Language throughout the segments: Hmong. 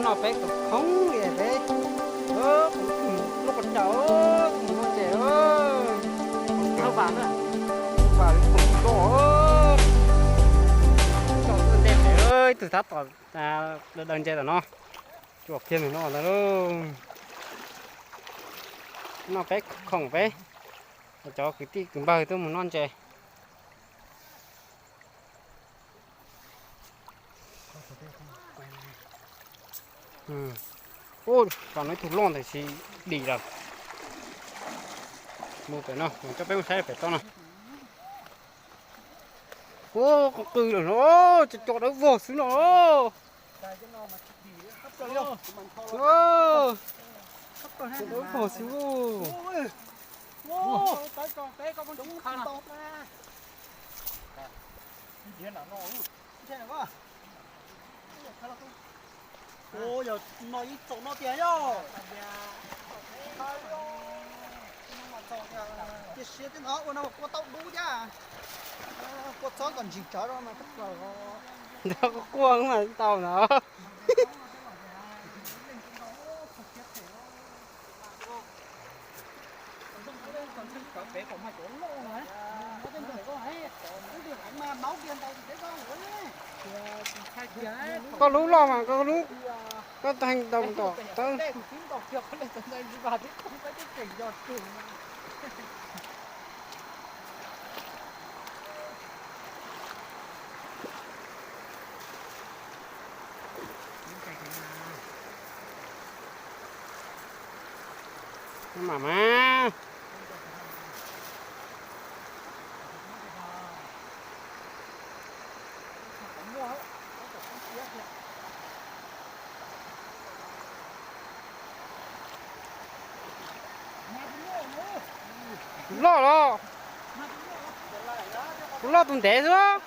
No peb khoob li peb, lub qhov chaw mus no ces thawj vam na, vam li khoom tsis tau, tau tuaj ntej pem, ib tug tab tom daws ntses tom no, tsuas kiag ntawm no ntag lauj. No peb khoom peb, cov kwv tij kwv npawg tuaj mus noj ntses. Ua, tom no ib tug loj ntawm si dim lawm. Mus pem no, coj peb mus saib pem toj no. Ua, qw qw lawm no, cov cov dawb vog xwb no. Dawb vog xwb. Yog no ib txaus no tiag yog. Cia siab thiab no ua no kua tau dub thiab. Kua txob kom ntsis tsawv no mas koj plaws. Ntawd kua kua mas tau ntawd. Koj lub loj mas koj lub, koj heev tau tom tawb. Mam mas. Tus loj los, tus loj tus ntev xwb,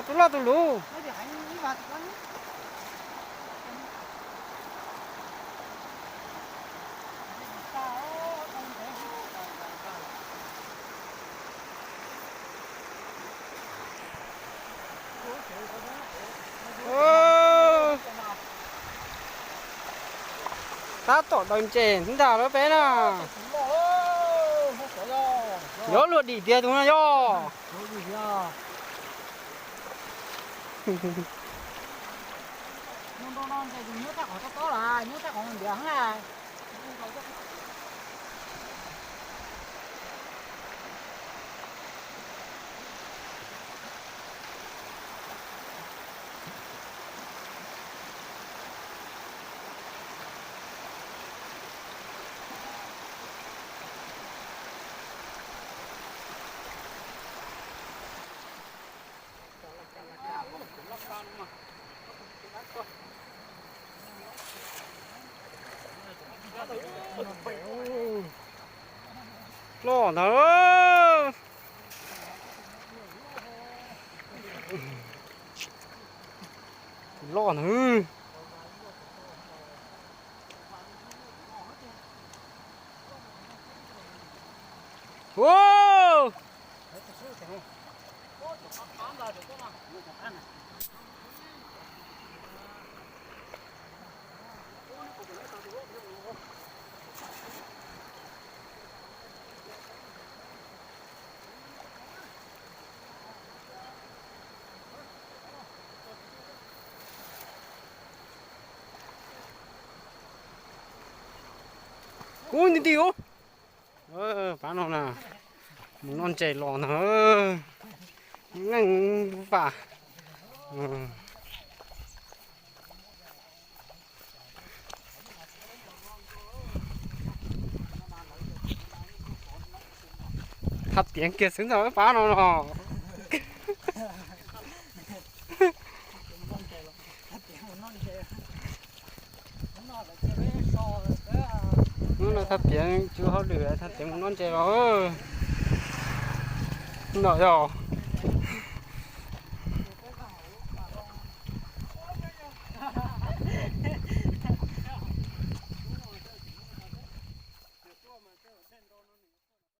tus loj tus luv. Tab tom daws ntses ntag lawm peb na. Yuav luag dim tiag tus no yog. Loj ntag. Loj ntag. Ua, kub nti nti ub. Pab no na, mus noj ntses los ntag. Neej vam. Thaj tiav kiag xwb ntag pab no no. Hnub no thaj tiav tsis ua hauj lwm, thaj tiav mus noj ntses los. Ntawm yog